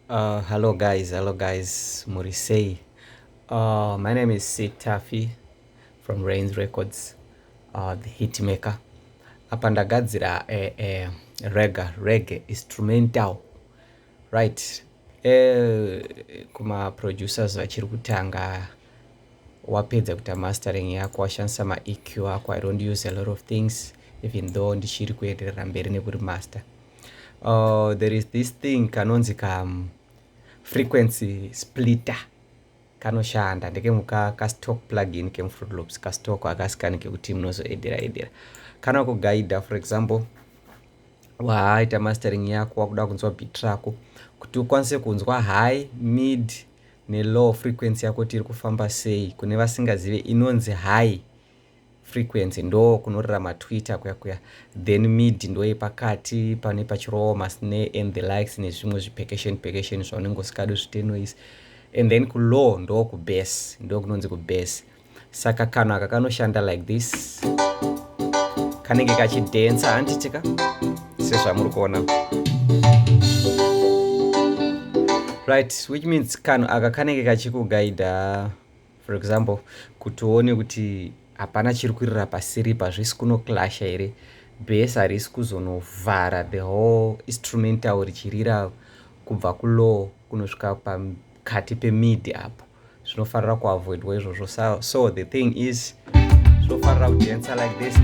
Hello guys, hello guys, muri sei? My name is Sid Taffy from Rains Records, the hitmaker. Apa ndagadzira reggae, reggae instrumental, right? Kuma producers vachiri kutanga, wapedza kuita mastering yako, washandisa ma-EQ ako. I don't use a lot of things, even though ndichiri kuenderera mberi nekuri master. There is this thing kanonzi ka frequency splitter, kanoshanda ndekemuka kastock plugin kemuFruit Loops, kastock akasikani kekuti munozoedera edera kana kugaidha. For example, waaita mastering yako, wakuda kunzwa beat rako, kuti ukwanise kunzwa high, mid nelow frequency yako kuti iri kufamba sei. Kune vasingazive, inonzi high frequency ndo kunorira matwitter kuya kuya, then mid ndo yepakati pane pachirowo masnare and the likes nezvimwe zvipercussion percussion zvaunenge usikadi zvite noise, and then kulow ndo kubass, ndo kunonzi kubass. Saka kanhu aka kanoshanda like this, kanenge kachidhensa, handitika, sezvamuri kuona, right? Which means kanhu aka kanenge kachikugaidha, for example, kuti uone kuti hapana chiri kuirira pasiri, hazvisi kunoclasha here, bass harisi kuzonovhara the whole instrumental richirira kubva kulow kunosvika pakati pemid apo. Zvinofanira kuavoidwa izvozvo. So the thing is, zvinofanira kudhensa like this,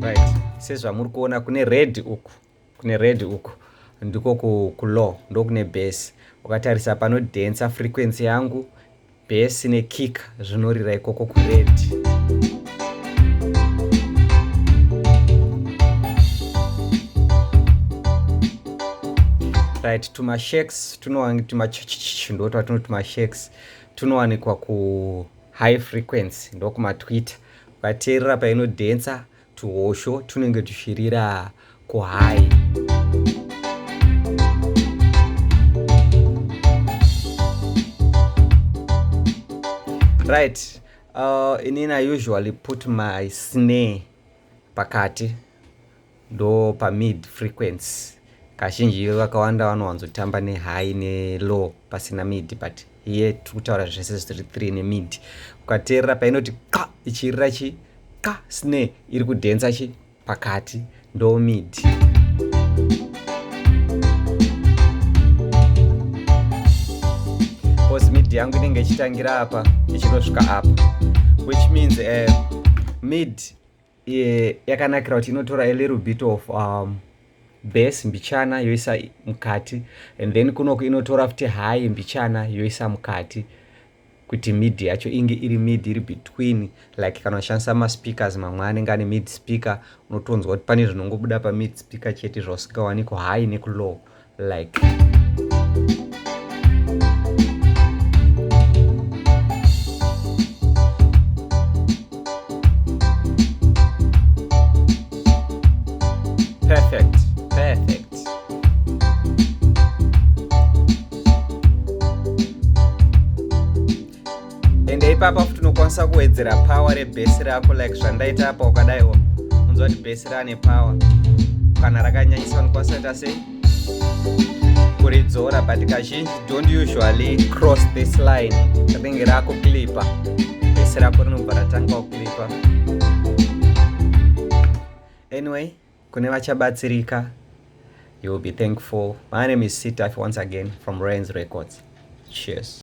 right? Sezvamuri kuona, kune red uku, kune red uku ndiko kulow, ndokune bass. Ukatarisa panodhensa frequency yangu, bass nekick zvinorira ikoko kured. Right, tumashakes ndo twatinoti tumashakes tunowanikwa kuhigh frequency, ndokumatwitter. Ukateerera painodhensa, tuhosho tunenge tuchirira kuhigh. Right, inini I usually put my snare pakati, ndo pamid frequency. Kazhinji vakawanda vanowanzotamba nehigh nelow pasina mid, but iye tiri kutaura zvese zviri 3 nemid. Ukateerera painoti ka ichirira chi ka, snare iri kudhensa chi pakati, ndo mid. Because mid yangu inenge ichitangira apa ichinosvika apa, which means mid yakanakira kuti inotora a little bit of bass mbichana yoisa mukati, and then kunoku inotora futi high mbichana yoisa mukati, kuti mid yacho inge iri mid, iri between. Like kana ushandisa maspeakers mamwe anenge ane mid speaker, unotonzwa kuti pane zvinongobuda pamid speaker chete zvausingawani kuhigh nekulow, like perfect, perfect. Ende ipapa futi unokwanisa kuwedzera power rebass rako, like zvandaita apa. Ukadaiwo unzwa kuti bass rane power, kana rakanyanyisa unokwanisa kuita sei, kuridzora. But kazhinji don't usually cross this line, rinenge rakuclipa, bass rako rinobva ratanga kuclipa. Anyway, kune vachabatsirika, you will be thankful. My name is Sitaf once again from Rains Records. Cheers.